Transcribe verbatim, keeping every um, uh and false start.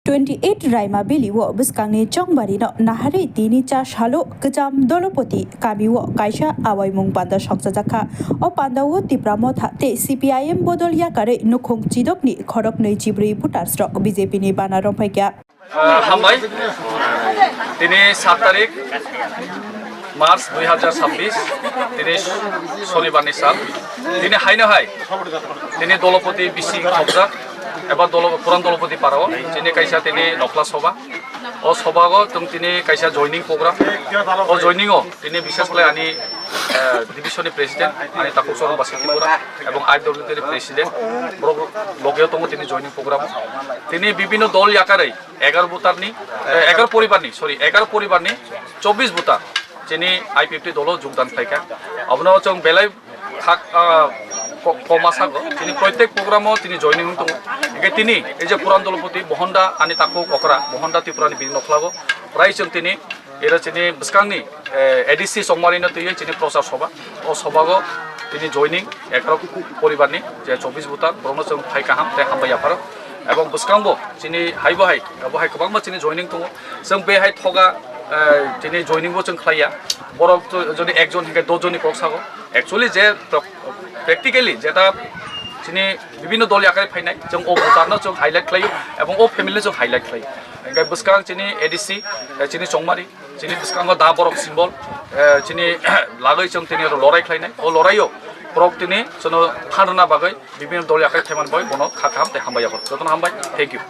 Twenty eight Raima Valley o bwskangni Chongbari no naharwi tini cha salo kwcham Dolopoti kami o kaisa awaimung panda songchajak kha. O panda o Tipra Motha tei C P I M bodol yakarwi nukhung chidokni khoroknwi chibrwi voters rok B J P ni bana romphai kha. Ah, hambai. Tini sat tarik March dui hajar sabbish, tini Sonibar ni sal. Tini haino hai, tini Dolopoti bisi khobjak, eba Dolo-, Puran Dolopoti para o, tini kaisa tini nokla soba. O soba o tong tini kaisa joining program. O joining o tini bishes khlai ani, eh, division ni president, ani Takhuk Sorom Basi Tripura, ebong I W T ni president, borok loge o tongo tini joining program. Tini bibino dol yakarwi egaroh voter ni, eh, egaroh poribar ni, sorry, egaroh poribar ni chobbish voter chini I P F T dolo jogdan khlaikha. Abono chwng belai khak, ah, ko-, koma sago. Chini proitek program o tini joining wng tongo. Hingke tini, ei je Puran Dolopoti, Mohonda, ani takhuk okra, Mohonda Tripura ni bini nokhlago. Prai chwng tini, ero chini bwskangni, eh, A D C Chongmari no twiwi chini prochar soba. O sobago tini joining egaroh poribar ni je chobbish voter, borokno chwng phai kaham tei hambai yapharo. Ebong bwskango chini haibo hai, abo hai kwbangma chini joining tongo. Chwng be hai thoga, eh, chini joining bo chwng khlaiya. Borok to jodi ekjon hingke dos jonni kok sago. Actually je pra-, practically jeta chini bibinno dol yakarwi phainai, chwng o voter no chwng highlight khlaio, ebong o family no chwng highlight khlaio. Hingke bwskang chini A D C, eh, chini Chongmari, chini bwskango da borok symbol, eh, chini lagoi chwng tini oro lorai khlainai. O loraio borok tini chwngno thanrwna bagwi bibinno dol yakarwi phaiman bai bono kha kaham tei hambai yaphar. Jotono hambai. Thank you.